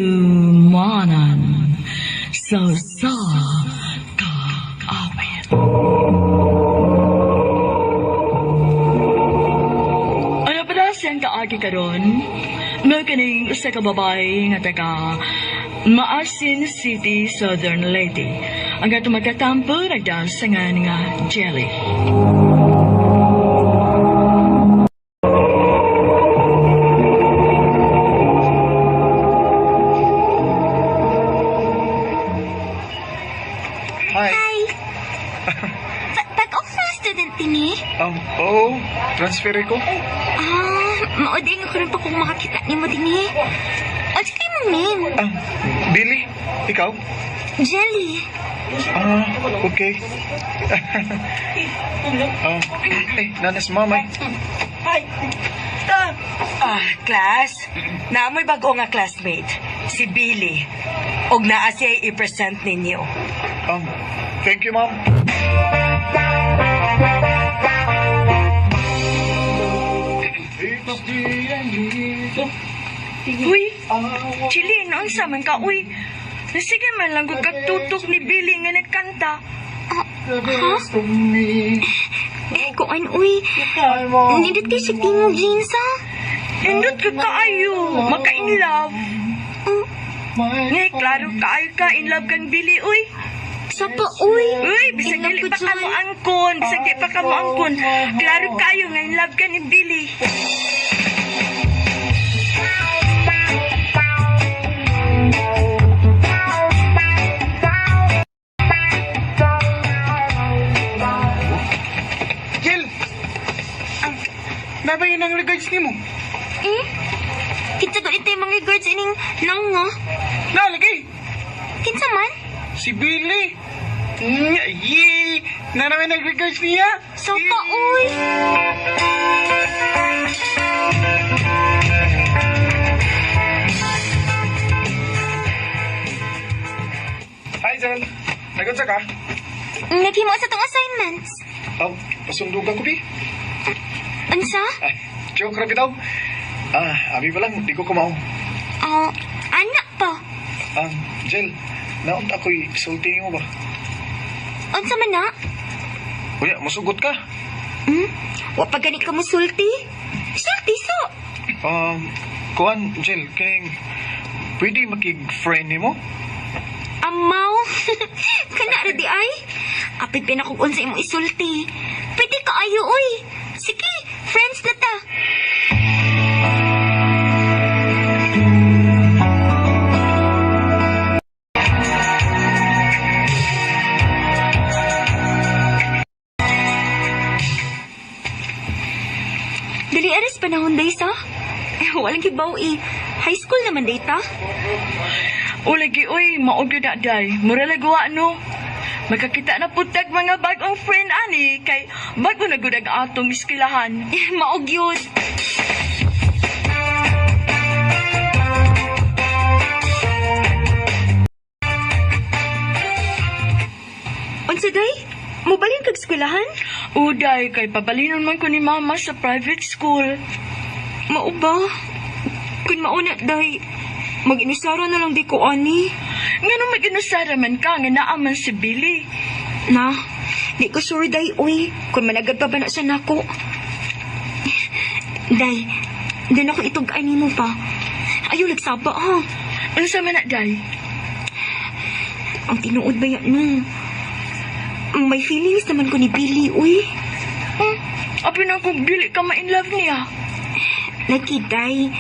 Handumanan sa usa ka awit. Ano pa na siyang kaagi karon? Mao kining usa ka babae nga taga Maasin City, Southern Leyte. Ang atong magkatampo nagdasangan nga Jelly. Hi. Hi. Bag-o ka student dinhi? Oo, transfer ko. Ah, mao din nga karon pa kong makakita nimo dinhi. Unsa kay imong name? Billy, ikaw? Jelly. Ah, okay. Eh, nanas mamay. Ay, ta. Ah, class. Naamoy bago nga classmate, si Billy. Og naa siya i-present ninyo. Thank you, ma'am. Uy, Chili, naunsa man ka, uy. Sige man lang kung katutok ni Billy nga nagkanta. Ha? Eh, kuan, uy. Nindot kay siya tingog jeans, ha? Indot ka kaayo, maka-in love. Oh, Ngay, klaro kaayo ka, in love kan Billy, uy. sapa, uy. Uy, bisag In love dili ko pa ka dyan. mo angkon, bisag di pa ka mo angkon. Klaro kaayo nga in love ka ni Billy. Jill! Nabayin ang regards ni mo. Eh? Kinsa ko ito yung mga regards ining nang nga? Nalagay! Kinsa man? Si Billy! Yee! Nanamin ang regards niya! Sapa, uy. Hi, Zel. Nagunsa ka? Naghimo sa tong assignments. Pasundugan ko, bi. Unsa? Ah, joke ra bitaw. Ah, abi pa lang, di ko kumao. Oh, anak pa. Jel, naunta ako'y sulti mo ba? Unsa man na? Uya, musugot ka. Hmm? Wa pa gani ka musulti? Sulti so. Kuan, Jel, kining pwede makig-friend nimo? Amaw. Kana ra di ay. Apit pinakog unsa imong isulti. Pwede ka ayo oy. Sige, friends na ta. Dali aras panahon day sa. Eh, walang kibaw eh. High school naman day ta. O lagi, uy, maog yun na, day. Mura lagawa, no? Magkakita na putag mga bagong friend, ani, kay bago na gud ang atong iskilahan. Eh, maog yun. Unsa day? Mobalhin kag eskwelahan? Uday, kay pabalinon man ko ni mama sa private school. Mao ba? Kun mauna day, mag-inusara na lang di ko ani. Ngano mag-inusara man ka, nga naa man si Billy. Na, di ko sure day uy, kun managad pa ba na siya nako. Day, doon ako itog ani mo pa. Ayaw nagsaba ha. Unsa man na, day? Ang tinuod ba yan, no? May feelings naman ko ni Billy, uy. Api na kung dili ka ma-in love niya. Lagi, day.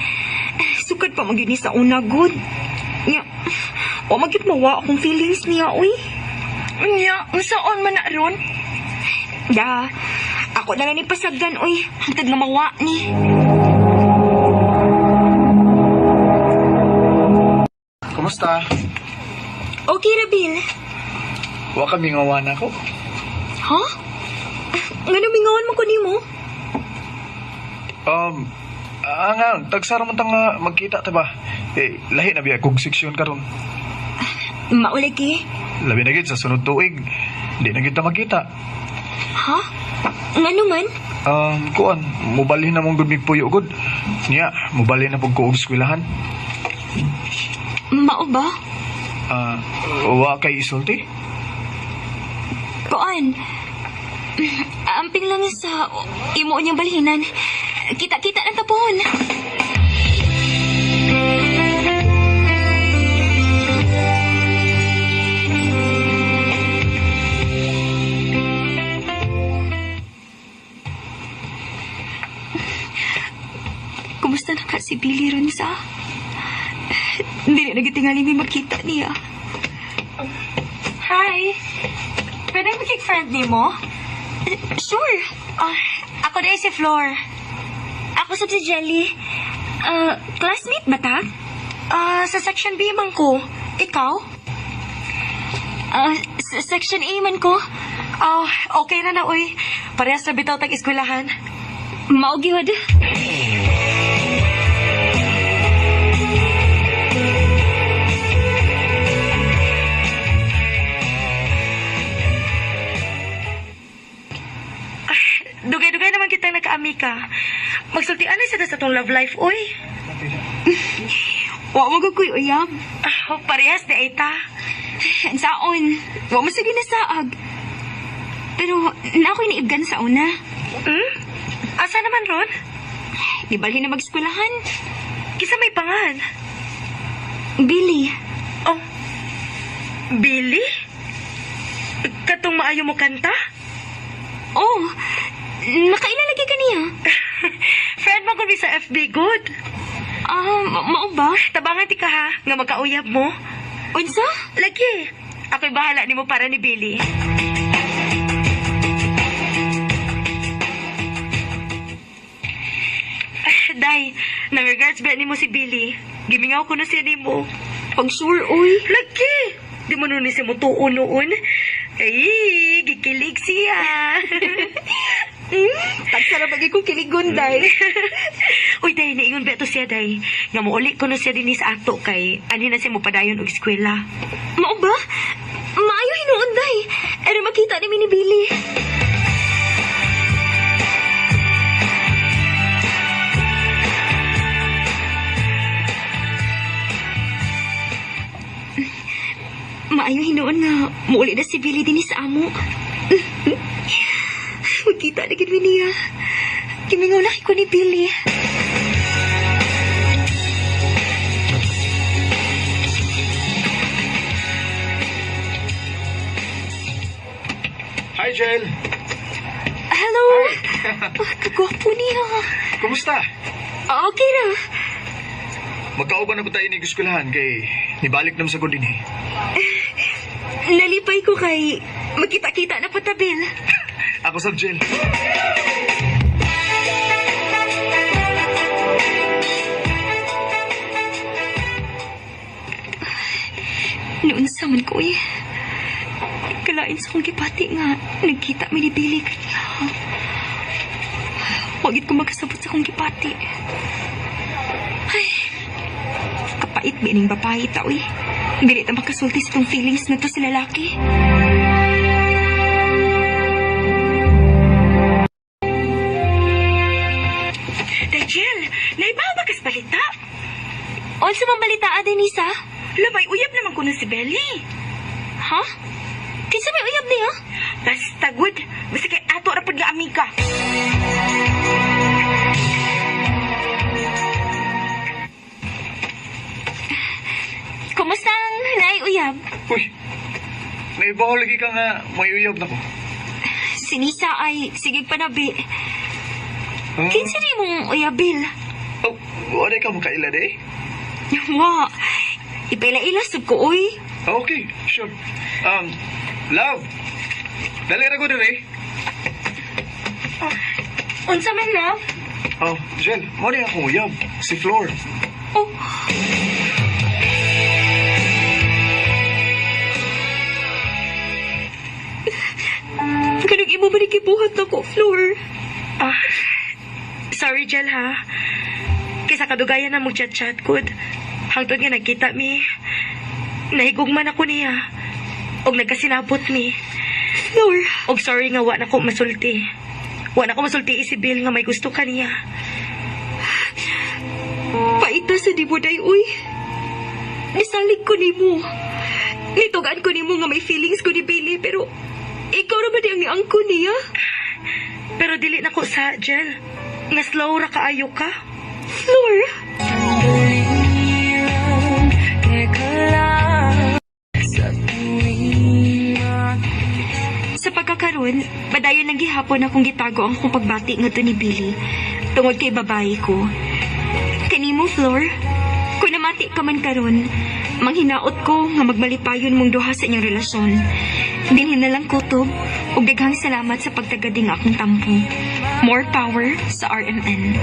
Sukad pa magyud ni sa una, good. Nya, wa magyud mawa akong feelings niya, uy. Unya, unsaon man na ron? Da, ako na lang ni pasagdan, uy. Hangtod nga mawa ni. Kumusta? Okay, Rabil. Wa kami ngawan ako. Ha? Nga mingawan mo ko nimo? Nga, tagsara man tang magkita ta ba? Eh, lahi na biya kog seksyon karon. Maulagi. Labi na gid sa sunod tuig. Di na gid ta magkita. Ha? Ngano man? Kuan, mubalhin na mong gud migpuyo gud. Niya, mubalhin na pug ko og eskwelahan. Mao ba? Wa kay isulti? Kuan. Amping lang sa imo niyang balhinan. Kita-kita ng tapon. Kumusta na ka si Billy ron sa? Hindi na nagitingali may makita niya. Hi! Pwede magig-friend ni mo? Sure. Ah, ako na si Flor. Ako sab si Jelly. Classmate ba ta? Ah, sa section B man ko. Ikaw? Sa section A man ko. Oh, okay na na, uy. Parehas na bitaw tag eskwelahan. Mao gyud. Dugay-dugay naman kitang nakaamika. Magsultian na sa tong love life, uy. Wa mo gud ko'y uyab. Ah, parehas na ita. Saon, wa mo sige nasaag. Pero na ako'y naibgan sa una. Hmm? Asa naman ron? Di balhin na mag-eskwelahan. Kisa may pangan. Billy, Oh, Billy? Katong maayo mo kanta? oh, nakailalagay ka niya. Friend mo gud mi sa FB, good. Ah, mao ba? Tabangan ti ka ha, nga magkauyab mo. Unsa? Lagi, ako'y bahala nimo para ni Billy. Ah, Day, nang regards ba nimo si Billy? Gimingaw ko na siya nimo. Pag sure, uy. Lagi! Di mo nun siya mutuon noon. Ay, gikilig siya. Tagsara bagay kong kiligon, day. Uy, day, niingon ba ito siya, day? Nga muuli ko na siya din sa ato kay anhin na siya mo padayon og eskwela. Mao ba? Maayo hinuon, day. Pero makita ni mi ni Billy. Maayo hinuon nga muuli na si Billy dinhi sa amo. Magkita na gid mi niya. Kimingaw na ko ni Billy. Hi, Jel. Hello. Ah, kagwapo niya. Kumusta? Okay ra. Magkauban na ba tayo ni eskwelahan kay nibalik naman sa ko din eh. Nalipay ko kay magkita-kita na po ta, Bill. Ako sa Jel. Noon sa man ko eh. Kalain sa kong gipati nga, nagkita mi ni Billy kaniya. Wagit ko magkasabot sa kong gipati. Ay, kapait bining babae tao eh. Dili ta makasulti sa tong feelings na to sa lalaki. Day, Jill, naibaw ba kas balita? Unsa man balita, Denisa? Labay, uyab naman ko na si Belly. Ha? Kinsa may uyab niya? Basta good. Basta kay ato ra pud nga amiga. Kumusta ang naay uyab? Uy, naibaw lagi ka nga may uyab na ko. Sinisa ay sige panabi. Ah? Kinsa ni mong uyab, Bill? Oh, wala ka makaila day? Wa. Ipaila-ila sud ko oy. Okay, sure. Love, dali ra ko dire. Unsa man love? Oh, Jel, mo ni akong uyab, si Flor. Oh. Kanang imo ba ni gibuhat nako, Flor? Ah, sorry Jel ha. Kaysa kadugayan na mo chat-chat good. Hangtod nga nagkita mi. Nahigugman ako niya. Og nagkasinabot mi. Flor, Og sorry nga wa na ko masulti. Wala ko masulti si Bill nga may gusto ka niya. Paita sa di mo, day, uy. Nisalig ko nimo. Nitugaan ko nimo nga may feelings ko ni Billy, pero ikaw ra ba di ang niangko niya? Pero dili na ko sa, Jel. Nga slow ra kaayo ka. Flor? Sa pagkakaroon, padayon lang gihapon akong gitago ang akong pagbati ngadto ni Billy tungod kay babae ko. Kanimo, Flor, kung namati ka man karon, manghinaot ko nga magmalipayon mong duha sa inyong relasyon. Dinhi na lang kutob, ug daghang salamat sa pagtagad nga akong tampo. More power sa RMN.